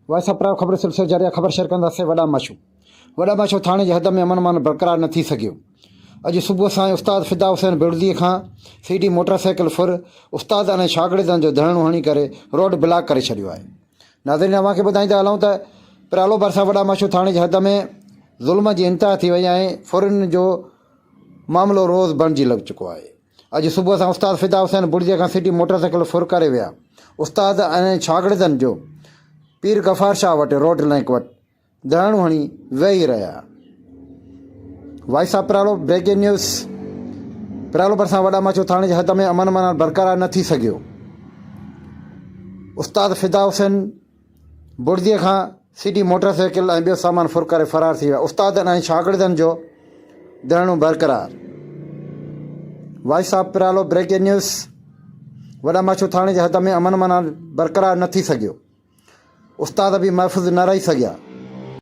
Voice of پرايو خبر سلسلو جاري آهي خبر شيئر ڪنداسين وڏا مشهور وڏا مشهور ٿاڻي جي حد ۾ امن امان برقرار نه ٿي سگهيو اڄ صبح سان استاد فدا حسين بڙدي کان سي ڊي موٽر سائيڪل ڦر استاد ۽ شاگردن جو ڌرڻو هڻي ڪري روڊ بلاڪ ڪري ڇڏيو آهي ناظرين اوهان کي ٻڌائيندا هلون ته پرالو ڀرسان وڏا مشهور ٿاڻي جي حد ۾ ظلم جي انتها ٿي وئي ۽ ڦرن جو معاملو روز بڻجي لڳ چڪو آهي اڄ صبح سان استاد فدا حسين بڙدي کان سٽي موٽر سائيڪل ڦر ڪري ويا. استاد ۽ شاگردن جو پير غفار شاهه وٽ روڊ لنڪ وٽ ڌرڻو هڻي ويهي رهيا. Voice of Pralo, breaking news, Pralo ڀرسان وڏا ماڇو ٿاڻي جي حد ۾ امن امان برقرار نه ٿي سگهيو. استاد فدا حسين بڙديء کان سي ڊي موٽر سائيڪل ۽ ٻيو سامان ڦر ڪري فرار ٿي ويا، استادن ۽ شاگردن جو ڌرڻو برقرار. Voice of Pralo, breaking news, وڏا ماڇو ٿاڻي جي حد ۾ امن امان برقرار نه ٿي سگهيو، استاد به محفوظ نه رهي سگهيا.